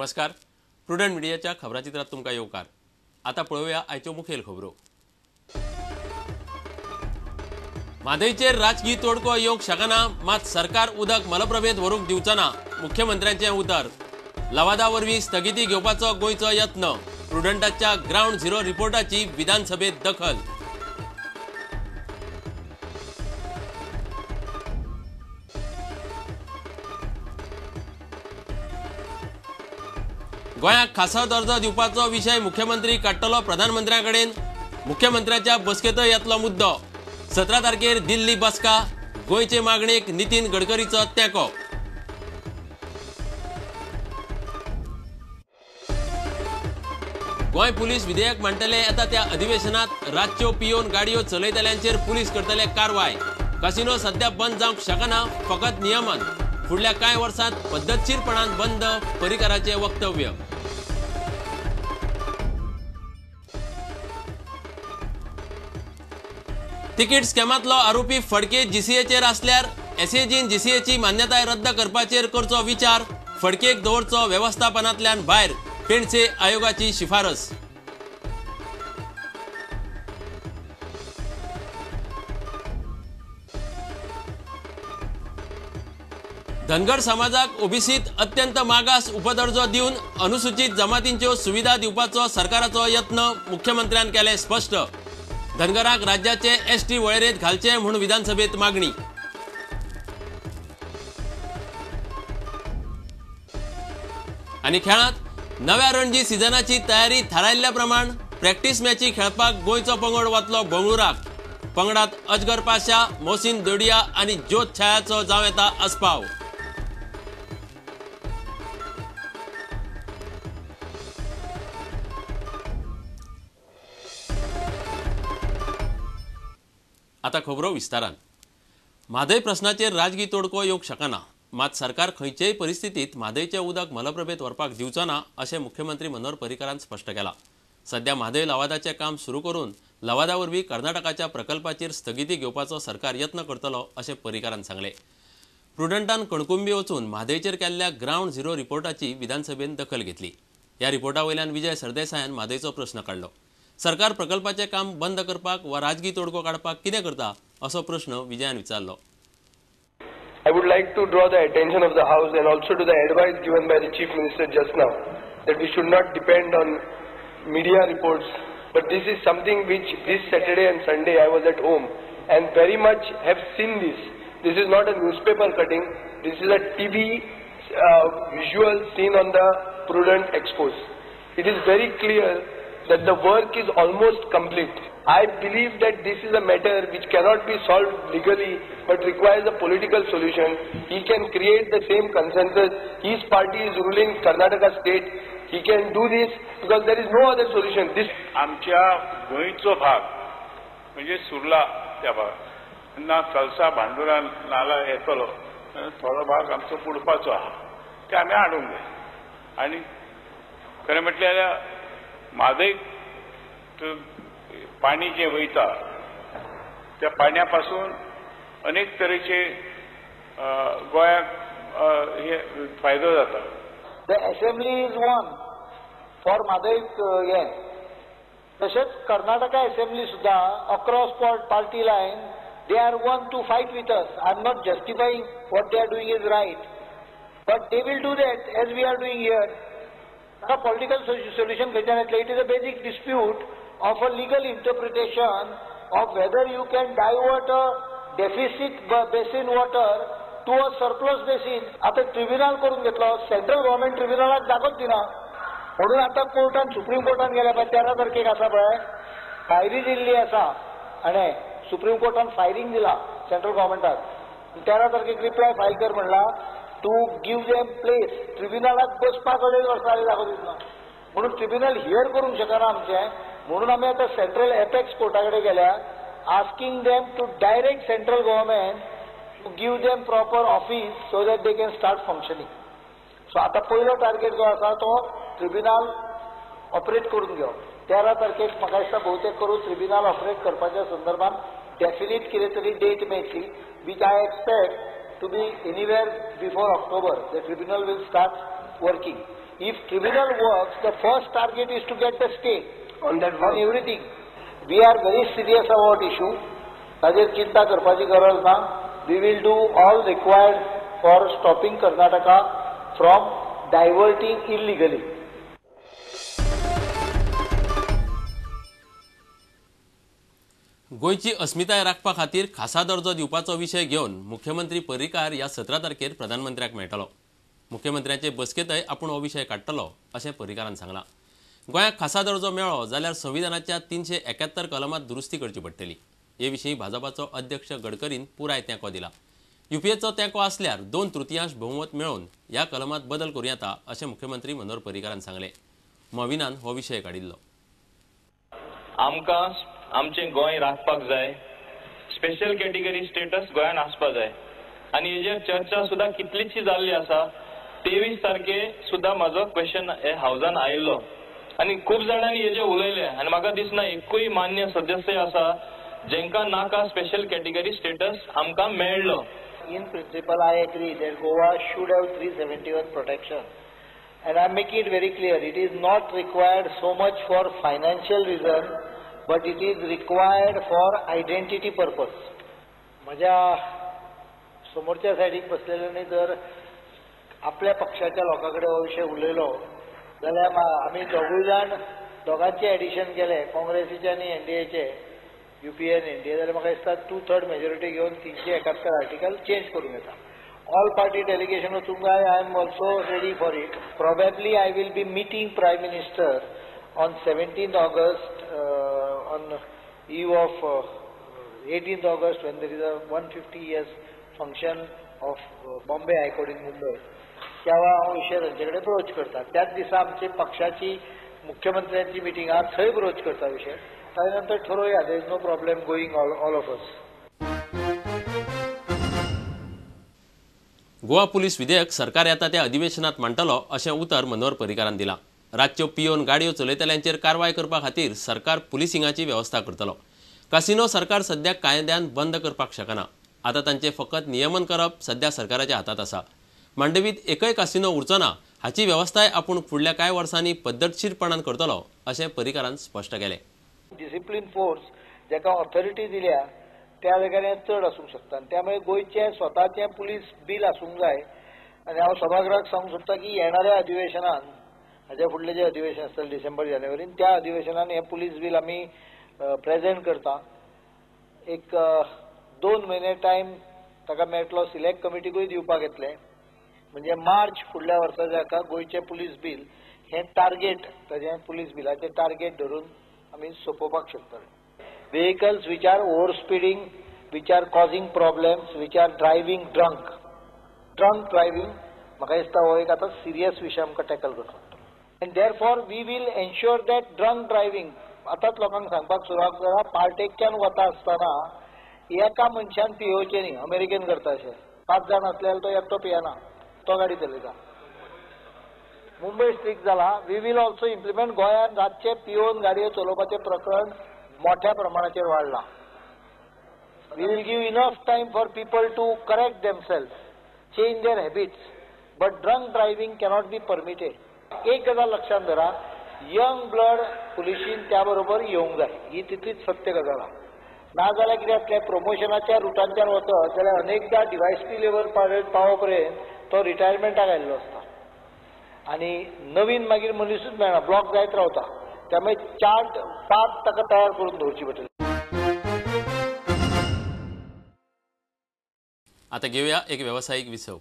नमस्कार, प्रुडंट मिडियाच्या खबराचित्रात तुमकां येवकार. आतां पळोवया आयच्यो मुखेल खबरो. म्हादयचेर राजकी तोडको येवंक शकना, मात सरकार उदक मलप्रभेंत व्हरूंक दिवचना, मुख्यमंत्र्यांचें उतर. लवादा वरवीं स्थगिती घेवपाचो गोंयचो यत्न. प्रुडंटाच्या ग्रावंड झिरो रिपोर्टाची विधानसभेत दखल. गोंयाक खासा दर्जो दिवपाचो विशय मुख्यमंत्री काडटलो प्रधानमंत्र्या कडेन. मुख्यमंत्र्याच्या बसकेंतय येतलो मुद्दो. 17 तारखेर दिल्ली बसका. गोंयचे मागणेक नितीन गडकरीचो तेंको. गोंय पुलीस विधेयक मांडटले येता त्या अधिवेशनात. रातच्यो पियोवन गाडयो चलयतल्यांचेर पुलीस करतले कारवाय. कसिनो सध्या बंद जावंक शकना, फकत नियमन. फुडल्या कांय वर्सांत पद्दतशीरपणान बंद, पर्रीकाराचें वक्तव्य. तिकीट स्कॅमांतलो आरोपी फडके जीसीएचेर आसल्यार एसएजीन जीसीएची मान्यताय रद्द करपाचेर करचो विचार. फडकेक दवरचो वेवस्थापनांतल्यान भायर, पेंडसे आयोगाची शिफारस. धनगर समाजाक ओबीसीत अत्यंत मागास उपदर्जो दिवन अनुसूचित जमातींच्यो सुविधा दिवपाचो सरकाराचो यत्न, मुख्यमंत्र्यान केलें स्पश्ट. धनगराक राज्याचे एसटी वळेरेंत घालचे म्हूण विधानसभेत मागणी. आनी खेळांत नव्या रणजी सिजनाची तयारी थारायल्ल्या प्रमाण प्रॅक्टीस मॅची खेळपाक गोंयचो पंगड वतलो बंगळुराक. पंगडात अजगर पाशा, मोहसीन दोडिया आनी ज्योत छायाचो जावं येता आस्पाव. आतां खबरो विस्तारान. म्हादय प्रश्नाचेर राजकी तोडको येवंक शकना, मात सरकार खंयचेय परिस्थितीत म्हादयचें उदक मलप्रभेंत व्हरपाक दिवचो ना, अशें मुख्यमंत्री मनोहर पर्रीकारान स्पश्ट केलां. सध्या म्हादय लवादाचें काम सुरू करून लवादा वरवीं कर्नाटकाच्या प्रकल्पाचेर स्थगिती घेवपाचो सरकार यत्न करतलो, अशें पर्रीकारान सांगलें. प्रुडंटान कणकुंबी वचून म्हादयचेर केल्ल्या ग्रावंड झिरो रिपोर्टाची विधानसभेन दखल घेतली. ह्या रिपोर्टा वयल्यान विजय सरदेसायान म्हादयचो प्रश्न काडलो. सरकार प्रकल्पाचें काम बंद करपाक वा राजकी तोडको काडपाक कितें करता, असो प्रश्न विजयान विचारलो. I would like to draw the attention of the House and also to the advice given by the Chief Minister just now that we should not depend on media reports, but this is something which this Saturday and Sunday I was at home and very much have seen this. This is not a newspaper cutting, this is a TV visual seen on the Prudent Expose. It is very clear that the work is almost complete. I believe that this is a matter which cannot be solved legally but requires a political solution. He can create the same consensus. His party is ruling Karnataka state. He can do this because there is no other solution. This आमच्या गोंयचो भाग म्हणजे सुर्ला त्या भाग तेन्ना कलसा भांडुरा नाला येतलो थोडो भाग आमचो बुडपाचो आहा, ते आमी हाडूंक जाय. आनी खरें म्हटल्यार म्हादय पाणी जें वयता त्या पाण्या पासून अनेक तरेचे गोंयाक हे फायदो जाता. The assembly is one for Mhadei हें, तशेंच कर्नाटका असेंब्ली सुद्दां across party line they are one to fight with us. I am not justifying what they are doing is right, but they will do that as we are doing here. ताका political solution खंयच्यान येतलें? It is a basic dispute of a legal interpretation of whether you can divert a deficit basin water to a surplus basin. आतां tribunal करून घेतलो, central government ट्रिब्युनलाक जागोच दिना, म्हणून आतां कोर्टान supreme कोर्टान गेल्या पळय 13 तारखेक आसा पळय फायरी दिल्ली आसा आनी सुप्रीम कोर्टान फायरींग दिला सेंट्रल गव्हर्मेंटाक. 13 तारखेक रिप्लाय फायल कर म्हणला टू गिव देम प्लेस. ट्रिब्युनलाक बसपाक 2.5 वर्सां जागो दितना, म्हणून ट्रिब्युनल here करूंक शकना आमचें. म्हणून आमी आतां सेंट्रल एपेक्स कोर्टा कडेन गेल्या, asking them to direct central government to give them proper office so that they can start functioning. So आतां पयलो टार्गेट जो आसा तो ट्रिब्युनल ऑपरेट करून घेवप. 13 तारखेक म्हाका दिसता भोवतेक करून ट्रिब्युनल ऑपरेट करपाच्या संदर्भात डेफिनेट कितें तरी डेट मेळटली, which I expect to be anywhere before October. The tribunal will start working. If tribunal works, the first target is to get the stay on that on everything. We are very serious about issue. ताजेर चिंता करपाची गरज ना. We will do all required for stopping Karnataka from diverting illegally. गोंयची अस्मिताय राखपा खातीर खासा दर्जो दिवपाचो विशय घेवन मुख्यमंत्री पर्रीकार ह्या 17 तारखेर प्रधानमंत्र्याक मेळटलो. मुख्यमंत्र्यांचे बसकेंतय आपूण हो विशय काडटलो अशें पर्रीकारान सांगलां. गोंयाक खासा दर्जो मेळ्ळो जाल्यार संविधानाच्या 371 कलमांत दुरुस्ती करची पडटली. हे विशीं भाजपाचो अध्यक्ष गडकरीन पुराय तेंको दिला. युपीएचो तेंको आसल्यार 2/3 बहुमत मेळोवन ह्या कलमांत बदल करूं येता अशें मुख्यमंत्री मनोहर पर्रीकारान सांगलें. मविनान हो विशय काडिल्लो. आमकां आमचें गोंय राखपाक जाय, स्पेशल कॅटेगरी स्टेटस गोंयान आसपा जाय आनी हेजेर चर्चा सुद्दां कितलीशी जाल्ली आसा. 23 तारखे सुद्दां म्हाजो क्वेश्चन हे हावजान आयिल्लो आनी खूब जाणांनी हेजेर उलयलें आनी म्हाका दिसना एकूय मान्य सदस्य आसा जेंकां नाका स्पेशल कॅटेगरी स्टेटस आमकां मेळ्ळो. In principle I agree that Goa should have 371 protection and I am making it very clear, it is not required so much for financial reason but it is required for identity purpose. म्हज्या समोरच्या सायडीक बसलेल्यांनी जर आपल्या पक्षाच्या लोकां कडेन हो विशय उलयलो जाल्यार आमी दोगूय जाण दोगांचे एडिशन केलें, काँग्रेसीचे आनी एनडीएचे, युपीए आनी एनडीए, जाल्यार म्हाका दिसता 2/3 मेजॉरिटी घेवन 371 आर्टिकल चेंज करूंक येता. ऑल पार्टी डेलिगेशन वचूंक जाय. I am also ready for it. Probably I will be meeting prime minister on 17th August, on eve of 18th August, when there is a 150 years function of Bombay High Court in Mumbai. त्या वेळार हांव विशय तांचे कडेन broach करता. त्याच दिसा आमची पक्षाची मुख्यमंत्र्यांची मिटींग आहा, थंय ब्रोच करता विशय. ताजे नंतर ठरोवया. There is no problem going all of us. Goa police विधेयक सरकार येता त्या अधिवेशनात मांडटलो अशें उतर मनोहर पर्रीकारान दिलां. रातच्यो पियोवन गाडयो चलयतल्यांचेर कारवाय करपा खातीर सरकार पुलिसिंगाची वेवस्था करतलो. कासिनो सरकार सद्या कायद्यान बंद करपाक शकना. आतां तांचें फकत नियमन करप सद्या सरकाराच्या हातांत आसा. मांडवीत एकय कासिनो उरचो ना हाची वेवस्थाय आपूण फुडल्या कांय वर्सांनी पद्दतशीरपणान करतलो अशें पर्रीकारान स्पश्ट केलें. डिसिप्लीन फोर्स जाका ऑथॉरिटी दिल्या त्या जाग्यार चड आसूंक शकता आनी त्यामुळे गोंयचें स्वताचें पुलीस बील आसूंक जाय. आनी हांव सभागृहाक सांगूंक सोदता की येणाऱ्या अधिवेशनान, हाज्या फुडलें जें अधिवेशन आसतलें डिसेंबर जानेवारीन, त्या अधिवेशनान हें पुलीस बील आमी प्रेजेंट करता. एक 2 म्हयने टायम ताका मेळटलो, सिलेक्ट कमिटीकूय दिवपाक येतलें. म्हणजे मार्च फुडल्या वर्सा जाका गोंयचें पुलीस बील हें टार्गेट, ताजें पुलीस बिलाचें टार्गेट धरून आमी सोंपोवपाक शकतले. Vehicles which are over speeding, which are causing problems, which are driving drunk, drunk driving म्हाका दिसता हो एक आतां सिरियस विशय आमकां टॅकल करचो पडटलो. And therefore we will ensure that drunk driving आतांच लोकांक सांगपाक सुरवात करा. पार्टेकच्यान वता आसतना एका मनशान पियोवचें न्ही. अमेरिकेन करता अशें, 5 जाण आसले जाल्यार तो एकटो पियेना, तो गाडी चलयता. मुंबय स्ट्रिक्ट जाला. We will also implement. गोंयांत रातचे पियोवन गाडयो चलोवपाचें प्रकरण मोठ्या प्रमाणाचेर वाडलां. We will give enough time for people to correct themselves, change their habits, but drunk driving cannot be permitted. एक गजाल लक्षांत धरा, यंग ब्लड पुलिशीन त्या बरोबर येवंक जाय, ही तितलीच सत्य गजाल आहा. नाजाल्यार कितें जातलें, प्रमोशनाच्या रुटांच्यान वचत जाल्यार अनेकदां डिवायसपी लेवल पावो पर्यंत तो रिटायरमेंटाक आयिल्लो आसता आनी नवीन मागीर मनिसूच मेळना, ब्लॉक जायत रावता. त्यामुळे चार्ट पाथ ताका तयार करून दवरची पडटली. आता घेऊया एक व्यावसायिक विसव.